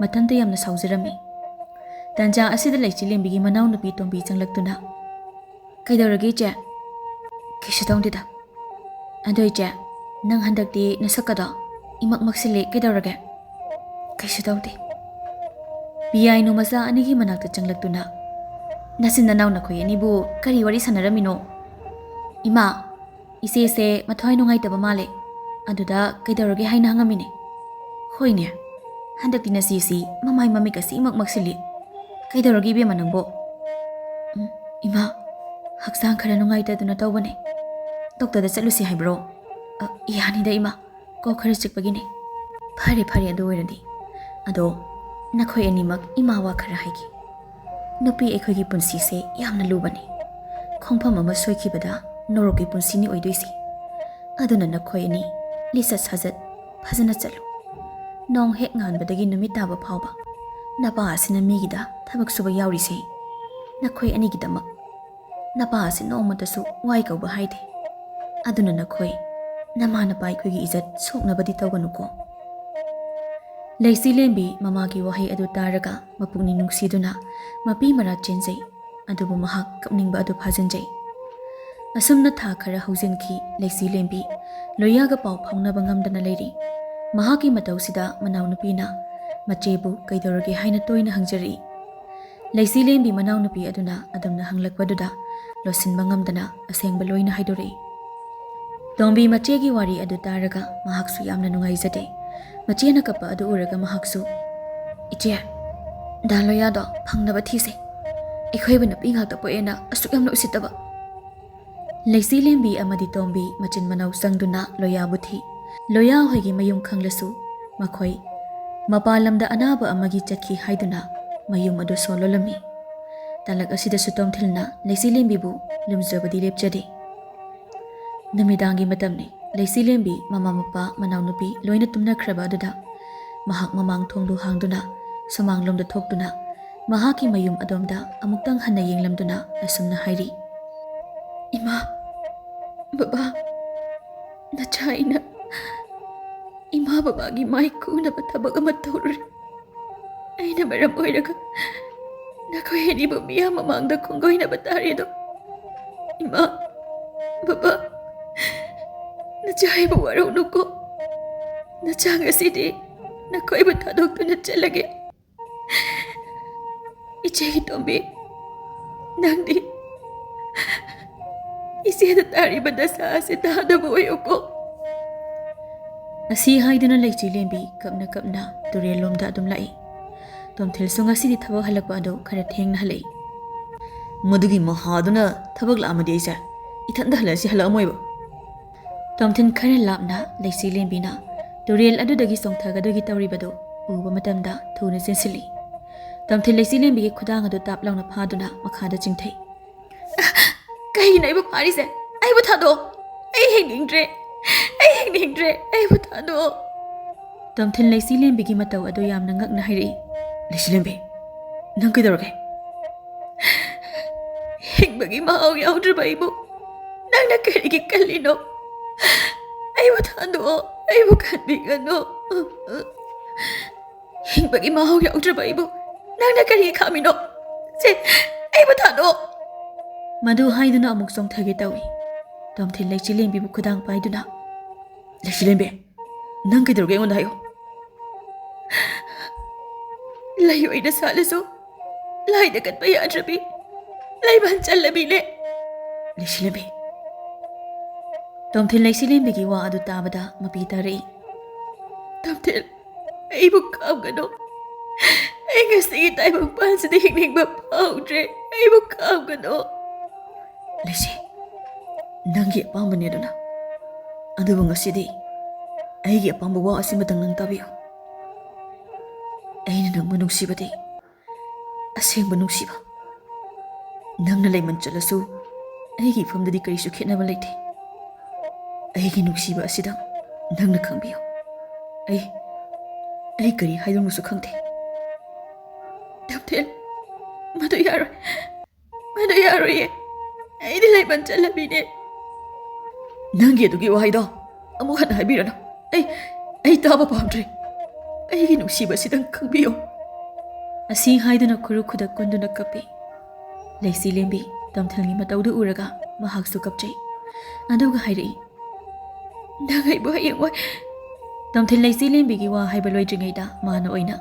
ꯃꯊꯟꯇ ꯌꯥꯝꯅ ꯁꯥꯎꯖꯔꯝꯃꯤ꯫ ꯇꯥꯟꯖꯥ ꯑꯁꯤꯗ ꯂꯩꯆꯤꯂꯦꯝꯕꯤꯒꯤ ꯃꯅꯥꯎꯅꯨꯄꯤ ꯇꯣꯝꯕꯤ ꯆꯪꯂꯛꯇꯨꯅ, "ꯀꯩꯗꯧꯔꯒꯦ ꯏꯆꯦ?" "ꯀꯩꯁꯨ ꯇꯧꯗꯦꯗ꯫ ꯑꯗꯣ ꯏꯆꯦ, ꯅꯪ ꯍꯟꯗꯛꯇꯤ ꯅꯁꯛꯀꯗꯣ ꯏꯃꯛ ꯃꯛꯁꯤꯜꯂꯦ, ꯀꯩꯗꯧꯔꯒꯦ?" "ꯀꯩꯁꯨ ꯇꯧꯗꯦ"꯫ ꯄꯤꯌꯥꯏꯅꯨ ꯃꯆꯥ ꯑꯅꯤꯒꯤ ꯃꯅꯥꯛꯇ ꯆꯪꯂꯛꯇꯨꯅ, "ꯅꯆꯤꯟ ꯅꯅꯥꯎ ꯅꯈꯣꯏ ꯑꯅꯤꯕꯨ ꯀꯔꯤ ꯋꯥꯔꯤ ꯁꯥꯟꯅꯔꯝꯃꯤꯅꯣ?" "ꯏꯃꯥ, ꯏꯆꯦꯁꯦ ꯃꯊ꯭ꯋꯥꯏ ꯅꯨꯡꯉꯥꯏꯇꯕ ꯃꯥꯜꯂꯦ꯫ ꯑꯗꯨꯗ ꯀꯩꯗꯧꯔꯒꯦ ꯍꯥꯏꯅ ꯍꯪꯉꯝꯃꯤꯅꯦ"꯫ "ꯍꯣꯏꯅꯦ, ꯍꯟꯗꯛꯇꯤ ꯅꯆꯦꯁꯤ ꯃꯃꯥꯏ ꯃꯃꯤꯠꯀꯁꯤ ꯏꯃꯛ ꯃꯛꯁꯤꯜꯂꯤ꯫ ꯀꯩꯗꯧꯔꯒꯦ ꯏꯕꯦꯝꯃ ꯅꯪꯕꯣ?" "ꯎꯝ, ꯏꯃꯥ, ꯍꯛꯆꯥꯡ ꯈꯔ ꯅꯨꯡꯉꯥꯏꯇꯗꯨꯅ ꯇꯧꯕꯅꯦ꯫ ꯗꯣꯛꯇꯔꯗ ꯆꯠꯂꯨꯁꯤ ꯍꯥꯏꯕ꯭ꯔꯣ?" "ꯑ, ꯌꯥꯅꯤꯗ ꯏꯃꯥ, ꯀꯣꯛ ꯈꯔ ꯆꯤꯛꯄꯒꯤꯅꯦ"꯫ "ꯐꯔꯦ, ꯐꯔꯦ, ꯑꯗꯨ ꯑꯣꯏꯔꯗꯤ꯫ ꯑꯗꯣ ꯅꯈꯣꯏ ꯑꯅꯤꯃꯛ ꯏꯃꯥ ꯋꯥ ꯈꯔ ꯍꯥꯏꯒꯦ꯫ ꯅꯨꯄꯤ ꯑꯩꯈꯣꯏꯒꯤ ꯄꯨꯟꯁꯤꯁꯦ ꯌꯥꯝꯅ ꯂꯨꯕꯅꯤ꯫ ꯈꯣꯡꯐꯝ ꯑꯃ ꯁꯣꯏꯈꯤꯕꯗ ꯅꯣꯔꯣꯛꯀꯤ ꯄꯨꯟꯁꯤꯅꯤ ꯑꯣꯏꯗꯣꯏꯁꯦ꯫ ꯑꯗꯨꯅ ꯅꯈꯣꯏ ꯑꯅꯤ ꯂꯤꯆꯠ ꯁꯥꯖꯠ ꯐꯖꯅ ꯆꯠꯂꯨ꯫ ꯅꯣꯡ ꯍꯦꯛ ꯉꯥꯟꯕꯗꯒꯤ ꯅꯨꯃꯤꯠ ꯇꯥꯕ ꯐꯥꯎꯕ ꯅꯄꯥ ꯑꯁꯤꯅ ꯃꯤꯒꯤꯗ ꯊꯕꯛ ꯁꯨꯕ ꯌꯥꯎꯔꯤꯁꯦ ꯅꯈꯣꯏ ꯑꯅꯤꯒꯤꯗꯃꯛ꯫ ꯅꯄꯥ ꯑꯁꯤ ꯅꯣꯡꯃꯇꯁꯨ ꯋꯥꯏ ꯀꯧꯕ ꯍꯥꯏꯗꯦ꯫ ꯑꯗꯨꯅ ꯅꯈꯣꯏ ꯅꯃꯥ ꯅꯄꯥ ꯑꯩꯈꯣꯏꯒꯤ ꯏꯖꯠ ꯁꯣꯛꯅꯕꯗꯤ ꯇꯧꯒꯅꯨꯀꯣ"꯫ ꯂꯩꯆꯤ ꯂꯦꯝꯕꯤ ꯃꯃꯥꯒꯤ ꯋꯥꯍꯩ ꯑꯗꯨ ꯇꯥꯔꯒ ꯃꯄꯨꯛꯅꯤꯡ ꯅꯨꯡꯁꯤꯗꯨꯅ ꯃꯄꯤ ꯃꯔꯥ ꯆꯦꯟꯖꯩ꯫ ꯑꯗꯨꯕꯨ ꯃꯍꯥꯛ ꯀꯞꯅꯤꯡꯕ ꯑꯗꯨ ꯐꯥꯖꯤꯟꯖꯩ꯫ ꯑꯁꯨꯝꯅ ꯊꯥ ꯈꯔ ꯍꯧꯖꯤꯟꯈꯤ꯫ ꯂꯩꯆꯤ ꯂꯦꯝꯕꯤ ꯂꯣꯌꯥꯒ ꯄꯥꯎ ꯐꯥꯎꯅꯕ ꯉꯝꯗꯅ ꯂꯩꯔꯤ꯫ ꯃꯍꯥꯛꯀꯤ ꯃꯇꯧꯁꯤꯗ ꯃꯅꯥꯎꯅꯨꯄꯤꯅ ꯃꯆꯦꯕꯨ ꯀꯩꯗꯧꯔꯒꯦ ꯍꯥꯏꯅ ꯇꯣꯏꯅ ꯍꯪꯖꯔꯛꯏ꯫ ꯂꯩꯆꯤ ꯂꯦꯝꯕꯤ ꯃꯅꯥꯎꯅꯨꯄꯤ ꯑꯗꯨꯅ ꯑꯗꯨꯝꯅ ꯍꯪꯂꯛꯄꯗꯨꯗ ꯂꯣꯠꯁꯤꯟꯕ ꯉꯝꯗꯅ ꯑꯁꯦꯡꯕ ꯂꯣꯏꯅ ꯍꯥꯏꯗꯣꯔꯛꯏ꯫ ꯇꯣꯝꯕꯤ ꯃꯆꯦꯒꯤ ꯋꯥꯔꯤ ꯑꯗꯨ ꯇꯥꯔꯒ ꯃꯍꯥꯛꯁꯨ ꯌꯥꯝꯅ ꯅꯨꯡꯉꯥꯏꯖꯗꯦ꯫ ꯃꯆꯦꯅ ꯀꯞꯄ ꯑꯗꯨ ꯎꯔꯒ ꯃꯍꯥꯛꯁꯨ, "ꯏꯆꯦ, ꯗꯥ ꯂꯣꯌꯥꯗꯣ ꯐꯪꯅꯕ ꯊꯤꯁꯦ꯫ ꯑꯩꯈꯣꯏꯕꯨ ꯅꯨꯄꯤ ꯉꯥꯛꯇ ꯄꯣꯛꯑꯦꯅ ꯑꯁꯨꯛ ꯌꯥꯝꯅ ꯎꯁꯤꯠꯇꯕ꯫" ꯂꯩꯆꯤ ꯂꯦꯝꯕꯤ ꯑꯃꯗꯤ ꯇꯣꯝꯕꯤ ꯃꯆꯤꯟ ꯃꯅꯥꯎ ꯆꯪꯗꯨꯅ ꯂꯣꯌꯥꯕꯨ ꯊꯤ꯫ ꯂꯣꯌꯥ ꯍꯣꯏꯒꯤ ꯃꯌꯨꯝ ꯈꯪꯂꯁꯨ ꯃꯈꯣꯏ ꯃꯄꯥꯟ ꯂꯝꯗ ꯑꯅꯥꯕ ꯑꯃꯒꯤ ꯆꯠꯈꯤ ꯍꯥꯏꯗꯨꯅ ꯃꯌꯨꯝ ꯑꯗꯨ ꯁꯣꯜꯂꯣꯜꯂꯝꯃꯤ꯫ ꯇꯥꯂꯛ ꯑꯁꯤꯗꯁꯨ ꯇꯣꯝꯊꯤꯜꯅ ꯂꯩꯆꯤ ꯂꯦꯝꯕꯤꯕꯨ ꯂꯨꯝꯖꯕꯗꯤ ꯂꯦꯞꯆꯗꯦ꯫ ꯅꯨꯃꯤꯗꯥꯡꯒꯤ ꯃꯇꯝꯅꯤ꯫ ꯂꯩꯆꯤ ꯂꯦꯝꯕꯤ ꯃꯃꯥ ꯃꯄꯥ ꯃꯅꯥꯎꯅꯨꯄꯤ ꯂꯣꯏꯅ ꯇꯨꯝꯅꯈ꯭ꯔꯕ ꯑꯗꯨꯗ ꯃꯍꯥꯛ ꯃꯃꯥꯡ ꯊꯣꯡꯗꯨ ꯍꯥꯡꯗꯨꯅ ꯁꯨꯃꯥꯡꯂꯣꯝꯗ ꯊꯣꯛꯇꯨꯅ ꯃꯍꯥꯛꯀꯤ ꯃꯌꯨꯝ ꯑꯗꯣꯝꯗ ꯑꯃꯨꯛꯇꯪ ꯍꯟꯅ ꯌꯦꯡꯂꯝꯗꯨꯅ ꯑꯁꯨꯝꯅ ꯍꯥꯏꯔꯤ, "ꯏꯃꯥ, ꯕꯕꯥ, ꯅꯆꯥ ꯑꯩꯅ ꯏꯃꯥ ꯕꯕꯥꯒꯤ ꯃꯥꯏ ꯈꯨꯅꯕ ꯊꯕꯛ ꯑꯃ ꯇꯧꯔꯨꯔꯦ꯫ ꯑꯩꯅ ꯃꯔꯝ ꯑꯣꯏꯔꯒ ꯅꯈꯣꯏ ꯑꯅꯤꯕꯨ ꯃꯤꯌꯥꯝ ꯃꯃꯥꯡꯗ ꯈꯣꯡꯒꯣꯏꯅꯕ ꯇꯥꯔꯦꯗꯣ꯫ ꯏꯃꯥ, ꯕꯕꯥ, ꯅꯆꯥ ꯑꯩꯕꯨ ꯋꯥꯔꯧꯅꯨꯀꯣ꯫ ꯅꯆꯥ ꯉꯁꯤꯗꯤ ꯅꯈꯣꯏꯕꯨ ꯊꯥꯗꯣꯛꯇꯨꯅ ꯆꯠꯂꯒꯦ꯫ ꯏꯆꯦꯒꯤ ꯇꯣꯝꯕꯤ, ꯅꯪꯗꯤ ꯏꯆꯦꯗ ꯇꯥꯔꯤꯕ ꯗꯁꯥ ꯑꯁꯤ ꯇꯥꯗꯕ ꯑꯣꯏꯌꯨꯀꯣ꯫" ꯑꯁꯤ ꯍꯥꯏꯗꯨꯅ ꯂꯩꯆꯤ ꯂꯦꯝꯕꯤ ꯀꯞꯅ ꯀꯞꯅ ꯇꯨꯔꯦꯜ ꯂꯣꯝꯗ ꯑꯗꯨꯝ ꯂꯥꯛꯏ꯫ ꯇꯣꯝꯊꯤꯜꯁꯨ ꯉꯁꯤꯗꯤ ꯊꯕꯛ ꯍꯜꯂꯛꯄ ꯑꯗꯨ ꯈꯔ ꯊꯦꯡꯅ ꯍꯜꯂꯛꯏ꯫ "ꯃꯗꯨꯒꯤ ꯃꯍꯥꯗꯨꯅ ꯊꯕꯛ ꯂꯥꯛꯑꯝꯃꯗꯤ ꯑꯩꯁꯦ ꯏꯊꯟꯗ ꯍꯜꯂꯛꯑꯁꯤ ꯍꯜꯂꯛꯑꯝꯃꯣꯏꯕ꯫" ꯇꯣꯝꯊꯤꯜ ꯈꯔ ꯂꯥꯞꯅ ꯂꯩꯆꯤ ꯂꯦꯝꯕꯤꯅ ꯇꯨꯔꯦꯜ ꯑꯗꯨꯗꯒꯤ ꯆꯣꯡꯊꯒꯗꯣꯏꯒꯤ ꯇꯧꯔꯤꯕꯗꯨ ꯎꯕ ꯃꯇꯝꯗ ꯊꯨꯅ ꯆꯦꯟꯁꯤꯜꯂꯤ꯫ ꯇꯣꯝꯊꯤꯜ ꯂꯩꯆꯤ ꯂꯦꯝꯕꯤꯒꯤ ꯈꯨꯗꯥꯡ ꯑꯗꯨ ꯇꯥꯞ ꯂꯥꯎꯅ ꯐꯥꯗꯨꯅ ꯃꯈꯥꯗ ꯆꯤꯡꯊꯩ꯫ "ꯀꯩꯒꯤꯅꯣ ꯑꯩꯕꯨ ꯐꯥꯔꯤꯁꯦ? ꯑꯩꯕꯨ ꯊꯥꯗꯣꯛꯑꯣ꯫ ꯑꯩ ꯍꯤꯡꯅꯤꯡꯗ꯭ꯔꯦ꯫ ꯑꯩ ꯍꯤꯡꯅꯤꯡꯗ꯭ꯔꯦ꯫ ꯑꯩꯕꯨ ꯊꯥꯗꯣꯛꯑꯣ꯫" ꯇꯣꯝꯊꯤꯜ ꯂꯩꯆꯤ ꯂꯦꯝꯕꯤꯒꯤ ꯃꯇꯧ ꯑꯗꯨ ꯌꯥꯝꯅ ꯉꯛꯅ ꯍꯥꯏꯔꯛꯏ꯫ "ꯂꯩꯆꯤ ꯂꯦꯝꯕꯤ, ꯅꯪ ꯀꯩꯗꯧꯔꯒꯦ?" "ꯍꯤꯡꯕꯒꯤ ꯃꯍꯥꯎ ꯌꯥꯎꯗ꯭ꯔꯕ ꯑꯩꯕꯨ ꯅꯪꯅ ꯀꯔꯤꯒꯤ ꯀꯜꯂꯤꯅꯣ? ꯑꯩꯕꯨ ꯊꯥꯗꯣꯛꯑꯣ꯫ ꯑꯩꯕꯨ ꯀꯟꯕꯤꯒꯅꯨ꯫" ꯍꯤꯡꯕꯒꯤ ꯃꯍꯥꯎ ꯌꯥꯎꯗ꯭ꯔꯕ ꯑꯩꯕꯨ ꯅꯪꯅ ꯀꯔꯤ ꯈꯥꯝꯃꯤꯅꯣ? ꯁꯦ, ꯑꯩꯕꯨ ꯊꯥꯗꯣꯛꯑꯣ꯫ ꯃꯗꯨ ꯍꯥꯏꯗꯨꯅ ꯑꯃꯨꯛ ꯆꯣꯡꯊꯒꯦ ꯇꯧꯏ꯫ ꯇꯣꯝꯊꯤꯟ ꯂꯩꯆꯤꯂꯦꯝꯕꯤꯕꯨ ꯈꯨꯗꯥꯡ ꯄꯥꯏꯗꯨꯅ, "ꯂꯩꯆꯤꯂꯦꯝꯕꯤ, ꯅꯪ ꯀꯩꯗꯧꯔꯒꯦ? ꯑꯩꯉꯣꯟꯗ ꯍꯥꯏꯌꯨ꯫" "ꯂꯩ ꯑꯣꯏꯅ ꯁꯥꯠꯂꯁꯨ ꯂꯥꯏꯗ ꯀꯠꯄ ꯌꯥꯗ꯭ꯔꯕꯤ ꯂꯩꯃꯟ ꯆꯜꯂꯕꯤꯅꯦ, ꯂꯩꯆꯤꯂꯦꯝꯕꯤ꯫" ꯇꯣꯝꯊꯤꯟ ꯂꯩꯆꯤꯂꯦꯝꯕꯤꯒꯤ ꯋꯥ ꯑꯗꯨ ꯇꯥꯕꯗ ꯃꯄꯤ ꯇꯥꯔꯛꯏ꯫ "ꯇꯣꯝꯊꯤꯟ, ꯑꯩꯕꯨ ꯈꯥꯝꯒꯅꯨ꯫ ꯑꯩ ꯉꯁꯤꯒꯤ ꯇꯥꯏꯕꯪꯄꯥꯟꯁꯤꯗ ꯍꯤꯡꯅꯤꯡꯕ ꯐꯥꯎꯗ꯭ꯔꯦ꯫ ꯑꯩꯕꯨ ꯈꯥꯝꯒꯅꯨ꯫" "ꯂꯩꯁꯤ, ꯅꯪꯒꯤ ꯑꯄꯥꯝꯕꯅꯦ ꯑꯗꯨꯅ꯫ ꯑꯗꯨꯕꯨ ꯉꯁꯤꯗꯤ ꯑꯩꯒꯤ ꯑꯄꯥꯝꯕ ꯋꯥ ꯑꯁꯤꯃꯇꯪ ꯅꯪ ꯇꯥꯕꯤꯌꯨ꯫ ꯑꯩꯅ ꯅꯪꯕꯨ ꯅꯨꯡꯁꯤꯕꯗꯤ ꯑꯁꯦꯡꯕ ꯅꯨꯡꯁꯤꯕ꯫ ꯅꯪꯅ ꯂꯩꯃꯟ ꯆꯠꯂꯁꯨ ꯑꯩꯒꯤ ꯏꯐꯝꯗꯗꯤ ꯀꯔꯤꯁꯨ ꯈꯦꯠꯅꯕ ꯂꯩꯇꯦ꯫ ꯑꯩꯒꯤ ꯅꯨꯡꯁꯤꯕ ꯑꯁꯤꯗ ꯅꯪꯅ ꯈꯪꯕꯤꯌꯨ꯫ ꯑꯩ, ꯑꯩ ꯀꯔꯤ ꯍꯥꯏꯗꯧꯅꯣꯁꯨ ꯈꯪꯗꯦ꯫" "ꯇꯣꯝꯊꯤꯟ, ꯃꯗꯨ ꯌꯥꯔꯣꯏ꯫ ꯃꯗꯨ ꯌꯥꯔꯣꯏꯌꯦ꯫ ꯑꯩꯗꯤ ꯂꯩꯃꯟ ꯆꯠꯂꯕꯤꯅꯦ꯫" "ꯅꯪꯒꯤ ꯑꯗꯨꯒꯤ ꯋꯥꯍꯩꯗꯣ ꯑꯃꯨꯛ ꯍꯟꯅ ꯍꯥꯏꯕꯤꯔꯅꯨ꯫ ꯑꯩ, ꯑꯩ ꯇꯥꯕ ꯄꯥꯝꯗ꯭ꯔꯦ꯫ ꯑꯩꯒꯤ ꯅꯨꯡꯁꯤꯕ ꯑꯁꯤꯗꯪ ꯈꯪꯕꯤꯌꯨ꯫" ꯑꯁꯤ ꯍꯥꯏꯗꯨꯅ ꯈꯨꯔꯨ ꯈꯨꯗꯛ ꯀꯨꯟꯗꯨꯅ ꯀꯞꯄꯤ꯫ ꯂꯩꯆꯤꯂꯦꯝꯕꯤ ꯇꯣꯝꯊꯤꯟꯒꯤ ꯃꯇꯧꯗꯨ ꯎꯔꯒ ꯃꯍꯥꯛꯁꯨ ꯀꯞꯆꯩ꯫ ꯑꯗꯨꯒ ꯍꯥꯏꯔꯛꯏ, "ꯅꯪ ꯑꯩꯕꯨ ꯍꯌꯦꯡꯋꯥꯏ꯫" ꯇꯣꯝꯊꯤꯟ ꯂꯩꯆꯤꯂꯦꯝꯕꯤꯒꯤ ꯋꯥ ꯍꯥꯏꯕ ꯂꯣꯏꯗ꯭ꯔꯤꯉꯩꯗ ꯃꯥꯅ ꯑꯣꯏꯅ,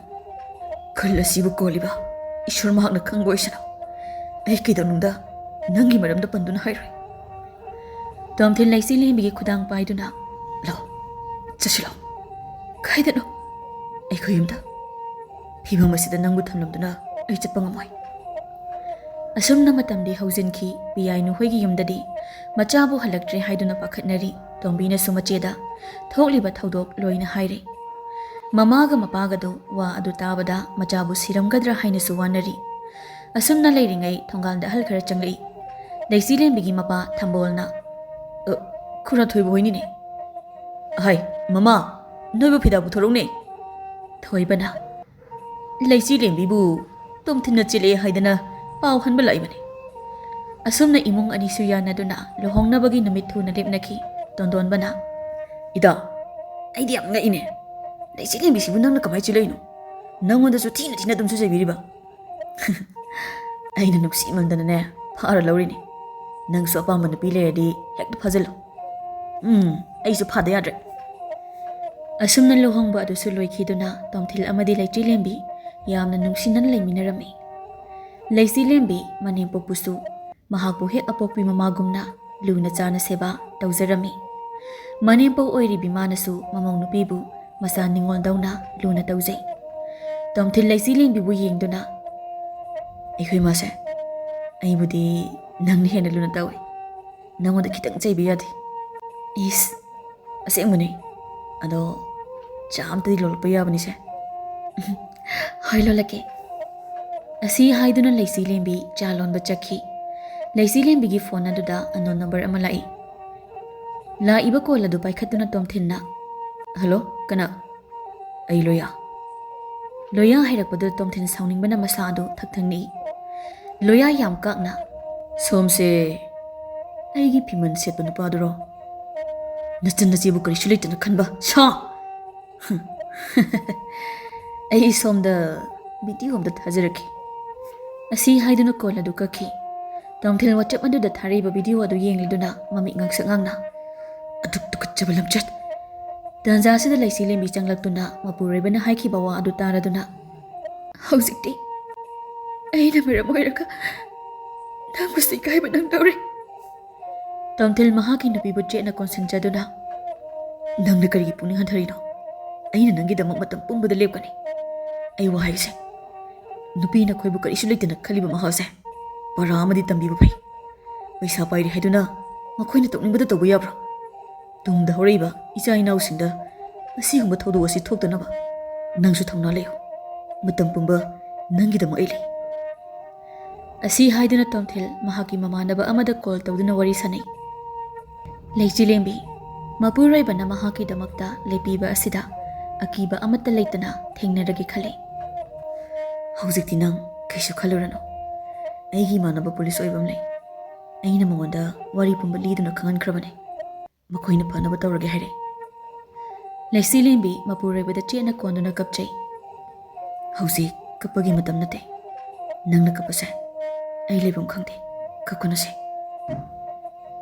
"ꯈꯨꯜ ꯑꯁꯤꯕꯨ ꯀꯣꯜꯂꯤꯕ ꯏꯁꯣꯔ ꯃꯍꯥꯛꯅ ꯈꯪꯕ ꯑꯣꯏꯁꯅꯨ꯫ ꯑꯩ ꯀꯩꯗꯧꯅꯨꯡꯗ ꯅꯪꯒꯤ ꯃꯔꯝꯗ ꯄꯟꯗꯨꯅ ꯍꯥꯏꯔꯣꯏ꯫" ꯇꯣꯝꯊꯤꯟ ꯂꯩꯆꯤꯂꯦꯝꯕꯤꯒꯤ ꯈꯨꯗꯥꯡ ꯄꯥꯏꯗꯨꯅ, "ꯂꯥꯛꯑꯣ, ꯆꯠꯁꯤ ꯂꯥꯛꯑꯣ꯫" "ꯀꯥꯏꯗꯅꯣ?" "ꯑꯩꯈꯣꯏ ꯌꯨꯝꯗ꯫ ꯐꯤꯕꯝ ꯑꯁꯤꯗ ꯅꯪꯕꯨ ꯊꯝꯂꯝꯗꯨꯅ ꯑꯩ ꯆꯠꯄ ꯉꯝꯃꯣꯏ꯫" ꯑꯁꯨꯝꯅ ꯃꯇꯝꯗꯤ ꯍꯧꯖꯤꯟꯈꯤ꯫ ꯄꯤꯌꯥꯏꯅꯨ ꯍꯣꯏꯒꯤ ꯌꯨꯝꯗꯗꯤ ꯃꯆꯥꯕꯨ ꯍꯜꯂꯛꯇ꯭ꯔꯦ ꯍꯥꯏꯗꯨꯅ ꯄꯥꯈꯠꯅꯔꯤ꯫ ꯇꯣꯝꯕꯤꯅꯁꯨ ꯃꯆꯦꯗ ꯊꯣꯛꯂꯤꯕ ꯊꯧꯗꯣꯛ ꯂꯣꯏꯅ ꯍꯥꯏꯔꯦ꯫ ꯃꯃꯥꯒ ꯃꯄꯥꯒꯗꯨ ꯋꯥ ꯑꯗꯨ ꯇꯥꯕꯗ ꯃꯆꯥꯕꯨ ꯁꯤꯔꯝꯒꯗ꯭ꯔꯥ ꯍꯥꯏꯅꯁꯨ ꯋꯥꯅꯔꯤ꯫ ꯑꯁꯨꯝꯅ ꯂꯩꯔꯤꯉꯩ ꯊꯣꯡꯒꯥꯜꯗ ꯑꯍꯜ ꯈꯔ ꯆꯪꯂꯛꯏ꯫ ꯂꯩꯆꯤꯂꯦꯝꯕꯤꯒꯤ ꯃꯄꯥ ꯊꯝꯕꯣꯜꯅ, "ꯑ, ꯈꯨꯔꯥ ꯊꯣꯏꯕ ꯍꯣꯏꯅꯤꯅꯦ꯫" "ꯍꯥꯏ, ꯃꯃꯥ, ꯅꯣꯏꯕꯨ ꯐꯤꯗꯥ ꯄꯨꯊꯣꯔꯛꯎꯅꯦ꯫" ꯊꯣꯏꯕꯅ, "ꯂꯩꯆꯤꯂꯦꯝꯕꯤꯕꯨ ꯇꯣꯝꯊꯤꯟꯅ ꯆꯦꯜꯂꯛꯑꯦ ꯍꯥꯏꯗꯅ ꯄꯥꯎ ꯍꯟꯕ ꯂꯥꯛꯏꯕꯅꯤ꯫" ꯑꯁꯨꯝꯅ ꯏꯃꯨꯡ ꯑꯅꯤꯁꯨ ꯌꯥꯅꯗꯨꯅ ꯂꯨꯍꯣꯡꯅꯕꯒꯤ ꯅꯨꯃꯤꯠ ꯊꯨꯅ ꯂꯦꯞꯅꯈꯤ꯫ ꯇꯣꯟꯗꯣꯟꯕꯅ, "ꯏꯇꯥ, ꯑꯩꯗꯤ ꯌꯥꯝ ꯉꯛꯏꯅꯦ꯫ ꯂꯩꯆꯤꯂꯦꯝꯕꯤꯁꯤꯕꯨ ꯅꯪꯅ ꯀꯃꯥꯏ ꯆꯦꯜꯂꯛꯏꯅꯣ? ꯅꯪꯉꯣꯟꯗꯁꯨ ꯊꯤꯅ ꯊꯤꯅ ꯑꯗꯨꯝ ꯁꯨꯖꯕꯤꯔꯤꯕ? ꯑꯩꯅ ꯅꯨꯡꯁꯤꯃꯟꯗꯅꯅꯦ, ꯐꯥꯔ ꯂꯧꯔꯤꯅꯦ꯫ ꯅꯪꯁꯨ ꯑꯄꯥꯝꯕ ꯅꯨꯄꯤ ꯂꯩꯔꯗꯤ ꯍꯦꯛꯇ ꯐꯥꯖꯤꯜꯂꯨ꯫ ꯎꯝ, ꯑꯩꯁꯨ ꯐꯥꯗ ꯌꯥꯗ꯭ꯔꯦ꯫ ꯑꯁꯨꯝꯅ ꯂꯨꯍꯣꯡꯕ ꯑꯗꯨꯁꯨ ꯂꯣꯏꯈꯤꯗꯨꯅ ꯇꯣꯝꯊꯤꯜ ꯑꯃꯗꯤ ꯂꯩꯆꯤꯂꯦꯝꯕꯤ ꯌꯥꯝꯅ ꯅꯨꯡꯁꯤꯅꯅ ꯂꯩꯃꯤꯟꯅꯔꯝꯃꯤ꯫ ꯂꯩꯆꯤꯂꯦꯝꯕꯤ ꯃꯅꯦꯝꯄꯣꯛꯄꯨꯁꯨ ꯃꯍꯥꯛꯄꯨ ꯍꯦꯛ ꯑꯄꯣꯛꯄꯤ ꯃꯃꯥꯒꯨꯝꯅ ꯂꯨꯅ ꯆꯥꯅ ꯁꯦꯕꯥ ꯇꯧꯖꯔꯝꯃꯤ꯫ ꯃꯅꯦꯝꯄꯧ ꯑꯣꯏꯔꯤꯕꯤ ꯃꯥꯅꯁꯨ ꯃꯃꯧ ꯅꯨꯄꯤꯕꯨ ꯃꯆꯥ ꯅꯤꯉꯣꯜꯗꯧꯅ ꯂꯨꯅ ꯇꯧꯖꯩ꯫ ꯇꯣꯝꯊꯤꯜ ꯂꯩꯆꯤꯂꯦꯝꯕꯤꯕꯨ ꯌꯦꯡꯗꯨꯅ, "ꯑꯩꯈꯣꯏ ꯃꯥꯁꯦ, ꯑꯩꯕꯨꯗꯤ ꯅꯪꯅ ꯍꯦꯟꯅ ꯂꯨꯅ ꯇꯧꯏ꯫ ꯅꯪꯉꯣꯟꯗ ꯈꯤꯇꯪ ꯆꯩꯕ ꯌꯥꯗꯦ?" "ꯏꯁ, ꯑꯁꯦꯡꯕꯅꯦ꯫ ꯑꯗꯣ ꯆꯥ ꯑꯝꯇꯗꯤ ꯂꯣꯜꯂꯛꯄ ꯌꯥꯕꯅꯤꯁꯦ?" "ꯍꯣꯏ, ꯂꯣꯜꯂꯛꯀꯦ꯫" ꯑꯁꯤ ꯍꯥꯏꯗꯨꯅ ꯂꯩꯆꯤꯂꯦꯝꯕꯤ ꯆꯥ ꯂꯣꯟꯕ ꯆꯠꯈꯤ꯫ ꯂꯩꯆꯤꯂꯦꯝꯕꯤꯒꯤ ꯐꯣꯟ ꯑꯗꯨꯗ unknown number ꯑꯃ ꯂꯥꯛꯏ꯫ ꯂꯥꯛꯏꯕ ꯀꯣꯜ ꯑꯗꯨ ꯄꯥꯏꯈꯠꯇꯨꯅ ꯇꯣꯝꯊꯤꯟꯅ, "ꯍꯜꯂꯣ, ꯀꯅꯥ?" "ꯑꯩ ꯂꯣꯌꯥ꯫" ꯂꯣꯌꯥ ꯍꯥꯏꯔꯛꯄꯗꯨꯗ ꯇꯣꯝꯊꯤꯟ ꯁꯥꯎꯅꯤꯡꯕꯅ ꯃꯁꯥ ꯑꯗꯨ ꯊꯛ ꯊꯛ ꯅꯤꯛꯏ꯫ ꯂꯣꯌꯥ ꯌꯥꯝ ꯀꯥꯛꯅ, "ꯁꯣꯝꯁꯦ ꯑꯩꯒꯤ ꯐꯤꯃꯟ ꯁꯦꯠꯄ ꯅꯨꯄꯥꯗꯨꯔꯣ? ꯅꯆꯟ ꯅꯆꯦꯕꯨ ꯀꯔꯤꯁꯨ ꯂꯩꯇꯅ ꯈꯟꯕ ꯁꯥ!" "ꯑꯩ ꯁꯣꯝꯗ ꯚꯤꯗꯤꯑꯣ ꯑꯝꯇ ꯊꯥꯖꯔꯛꯀꯦ꯫" ꯑꯁꯤ ꯍꯥꯏꯗꯨꯅ ꯀꯣꯜ ꯑꯗꯨ ꯀꯛꯈꯤ꯫ ꯇꯣꯝꯊꯤꯜ WhatsApp ꯑꯗꯨꯗ ꯊꯥꯔꯛꯏꯕ ꯚꯤꯗꯤꯑꯣ ꯑꯗꯨ ꯌꯦꯡꯂꯤꯗꯨꯅ ꯃꯃꯤꯠ ꯉꯥꯡꯁꯛ ꯉꯥꯡꯅ, "ꯑꯗꯨꯛ ꯇꯨꯀꯠꯆꯕ ꯂꯝꯆꯠ!" ꯇꯥꯟꯖꯥ ꯑꯁꯤꯗ ꯂꯩꯆꯤꯂꯦꯝꯕꯤ ꯆꯪꯂꯛꯇꯨꯅ ꯃꯄꯨꯔꯣꯏꯕꯅ ꯍꯥꯏꯈꯤꯕ ꯋꯥ ꯑꯗꯨ ꯇꯥꯔꯗꯨꯅ, "ꯍꯧꯖꯤꯛꯇꯤ ꯑꯩꯅ ꯃꯔꯝ ꯑꯣꯏꯔꯒ ꯅꯪꯕꯨꯁꯨ ꯏꯀꯥꯏꯕ ꯅꯪꯗꯧꯔꯦ꯫" ꯇꯣꯝꯊꯤꯜ ꯃꯍꯥꯛꯀꯤ ꯅꯨꯄꯤꯕꯨ ꯆꯦꯠꯅ ꯀꯣꯟꯁꯤꯟꯖꯗꯨꯅ, "ꯅꯪꯅ ꯀꯔꯤꯒꯤ ꯄꯨꯛꯅꯤꯡ ꯍꯟꯊꯔꯤꯅꯣ? ꯑꯩꯅ ꯅꯪꯒꯤꯗꯃꯛ ꯃꯇꯝ ꯄꯨꯝꯕꯗ ꯂꯦꯞꯀꯅꯤ꯫ ꯑꯩ ꯋꯥ ꯍꯥꯏꯒꯦꯁꯦ, ꯅꯨꯄꯤꯅ ꯑꯩꯈꯣꯏꯕꯨ ꯀꯔꯤꯁꯨ ꯂꯩꯇꯅ ꯈꯜꯂꯤꯕ ꯃꯍꯥꯛꯁꯦ ꯄꯔꯥ ꯑꯃꯗꯤ ꯇꯝꯕꯤꯕ ꯐꯩ꯫ ꯄꯩꯁꯥ ꯄꯥꯏꯔꯦ ꯍꯥꯏꯗꯨꯅ ꯃꯈꯣꯏꯅ ꯇꯧꯅꯤꯡꯕꯗ ꯇꯧꯕ ꯌꯥꯕ꯭ꯔꯣ? ꯇꯨꯡꯗ ꯍꯧꯔꯛꯏꯕ ꯏꯆꯥ ꯏꯅꯥꯎꯁꯤꯡꯗ ꯑꯁꯤꯒꯨꯝꯕ ꯊꯧꯗꯣꯛ ꯑꯁꯤ ꯊꯣꯛꯇꯅꯕ ꯅꯪꯁꯨ ꯊꯧꯅꯥ ꯂꯩꯌꯨ꯫ ꯃꯇꯝ ꯄꯨꯝꯕ ꯅꯪꯒꯤꯗꯃꯛ ꯑꯩ ꯂꯩ꯫" ꯑꯁꯤ ꯍꯥꯏꯗꯨꯅ ꯇꯣꯝꯊꯤꯜ ꯃꯍꯥꯛꯀꯤ ꯃꯃꯥꯟꯅꯕ ꯑꯃꯗ ꯀꯣꯜ ꯇꯧꯗꯨꯅ ꯋꯥꯔꯤ ꯁꯥꯟꯅꯩ꯫ ꯂꯩꯆꯤꯂꯦꯝꯕꯤ, ꯃꯄꯨꯔꯣꯏꯕꯅ ꯃꯍꯥꯛꯀꯤꯗꯃꯛꯇ ꯂꯦꯞꯄꯤꯕ ꯑꯁꯤꯗ ꯑꯀꯤꯕ ꯑꯃꯠꯇ ꯂꯩꯇꯅ ꯊꯦꯡꯅꯔꯒꯦ ꯈꯜꯂꯤ꯫ "ꯍꯧꯖꯤꯛꯇꯤ ꯅꯪ ꯀꯩꯁꯨ ꯈꯜꯂꯨꯔꯅꯨ꯫ ꯑꯩꯒꯤ ꯏꯃꯥꯟꯅꯕ ꯄꯨꯂꯤꯁ ꯑꯣꯏꯕ ꯑꯃ ꯂꯩ꯫ ꯑꯩꯅ ꯃꯉꯣꯟꯗ ꯋꯥꯔꯤ ꯄꯨꯝꯕ ꯂꯤꯗꯨꯅ ꯈꯪꯍꯟꯈ꯭ꯔꯕꯅꯤ꯫ ꯃꯈꯣꯏꯅ ꯐꯅꯕ ꯇꯧꯔꯒꯦ ꯍꯥꯏꯔꯦ꯫" ꯂꯩꯆꯤꯂꯦꯝꯕꯤ ꯃꯄꯨꯔꯣꯏꯕꯗ ꯆꯦꯠꯅ ꯀꯣꯟꯗꯨꯅ ꯀꯞꯆꯩ꯫ "ꯍꯧꯖꯤꯛ ꯀꯞꯄꯒꯤ ꯃꯇꯝ ꯅꯠꯇꯦ꯫ ꯅꯪꯅ ꯀꯞꯄꯁꯦ ꯑꯩ ꯂꯩꯐꯝ ꯈꯪꯗꯦ꯫ ꯀꯞꯀꯅꯨꯁꯦ꯫"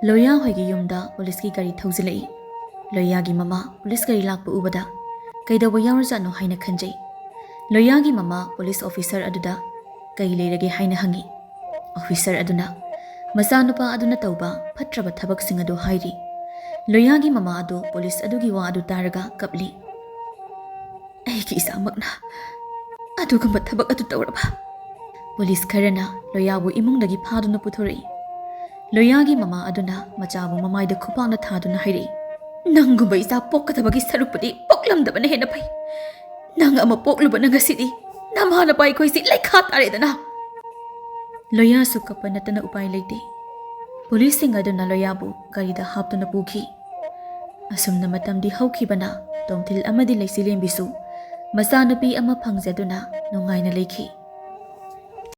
ꯂꯣꯌꯥ ꯍꯣꯏꯒꯤ ꯌꯨꯝꯗ ꯄꯨꯂꯤꯁꯀꯤ ꯒꯥꯔꯤ ꯊꯧꯖꯤꯜꯂꯛꯏ꯫ ꯂꯣꯌꯥꯒꯤ ꯃꯃꯥ ꯄꯨꯂꯤꯁ ꯒꯥꯔꯤ ꯂꯥꯛꯄ ꯎꯕꯗ ꯀꯩꯗꯧꯕ ꯌꯥꯎꯔꯖꯥꯠꯅꯣ ꯍꯥꯏꯅ ꯈꯟꯖꯩ꯫ ꯂꯣꯌꯥꯒꯤ ꯃꯃꯥ ꯄꯨꯂꯤꯁ ꯑꯣꯐꯤꯁꯔ ꯑꯗꯨꯗ "ꯀꯩ ꯂꯩꯔꯒꯦ?" ꯍꯥꯏꯅ ꯍꯪꯉꯤ꯫ ꯑꯣꯐꯤꯁꯔ ꯑꯗꯨꯅ ꯃꯆꯥꯅꯨꯄꯥ ꯑꯗꯨꯅ ꯇꯧꯕ ꯐꯠꯇ꯭ꯔꯕ ꯊꯕꯛꯁꯤꯡ ꯑꯗꯨ ꯍꯥꯏꯔꯤ꯫ ꯂꯣꯌꯥꯒꯤ ꯃꯃꯥ ꯑꯗꯨ ꯄꯨꯂꯤꯁ ꯑꯗꯨꯒꯤ ꯋꯥ ꯑꯗꯨ ꯇꯥꯔꯒ ꯀꯞꯂꯤ꯫ "ꯑꯩꯒꯤ ꯏꯆꯥꯃꯛꯅ ꯑꯗꯨꯒꯨꯝꯕ ꯊꯕꯛ ꯑꯗꯨ ꯇꯧꯔꯕ?" ꯄꯨꯂꯤꯁ ꯈꯔꯅ ꯂꯣꯌꯥꯕꯨ ꯏꯃꯨꯡꯗꯒꯤ ꯐꯥꯗꯨꯅ ꯄꯨꯊꯣꯔꯛꯏ꯫ ꯂꯣꯌꯥꯒꯤ ꯃꯃꯥ ꯑꯗꯨꯅ ꯃꯆꯥꯕꯨ ꯃꯃꯥꯏꯗ ꯈꯨꯄꯥꯛꯅ ꯊꯥꯗꯨꯅ ꯍꯥꯏꯔꯛꯏ, "ꯅꯪꯒꯨꯝꯕ ꯏꯆꯥ ꯄꯣꯛꯀꯗꯕꯒꯤ ꯁꯔꯨꯛꯄꯨꯗꯤ ꯄꯣꯛꯂꯝꯗꯕꯅ ꯍꯦꯟꯅ ꯐꯩ꯫ ꯅꯪ ꯑꯃ ꯄꯣꯛꯂꯨꯕꯅ ꯉꯁꯤꯗꯤ ꯅꯃꯥ ꯅꯄꯥ ꯑꯩꯈꯣꯏꯁꯤ ꯂꯩꯈꯥ ꯇꯥꯔꯦꯗꯅ꯫" ꯂꯣꯌꯥꯁꯨ ꯀꯞꯄ ꯅꯠꯇꯅ ꯎꯄꯥꯏ ꯂꯩꯇꯦ꯫ ꯄꯨꯂꯤꯁꯁꯤꯡ ꯑꯗꯨꯅ ꯂꯣꯌꯥꯕꯨ ꯒꯥꯔꯤꯗ ꯍꯥꯞꯇꯨꯅ ꯄꯨꯈꯤ꯫ ꯑꯁꯨꯝꯅ ꯃꯇꯝꯗꯤ ꯍꯧꯈꯤꯕꯅ ꯇꯣꯝꯊꯤꯜ ꯑꯃꯗꯤ ꯂꯩꯆꯤꯂꯦꯝꯕꯤꯁꯨ ꯃꯆꯥꯅꯨꯄꯤ ꯑꯃ ꯐꯪꯖꯗꯨꯅ ꯅꯨꯡꯉꯥꯏꯅ ꯂꯩꯈꯤ꯫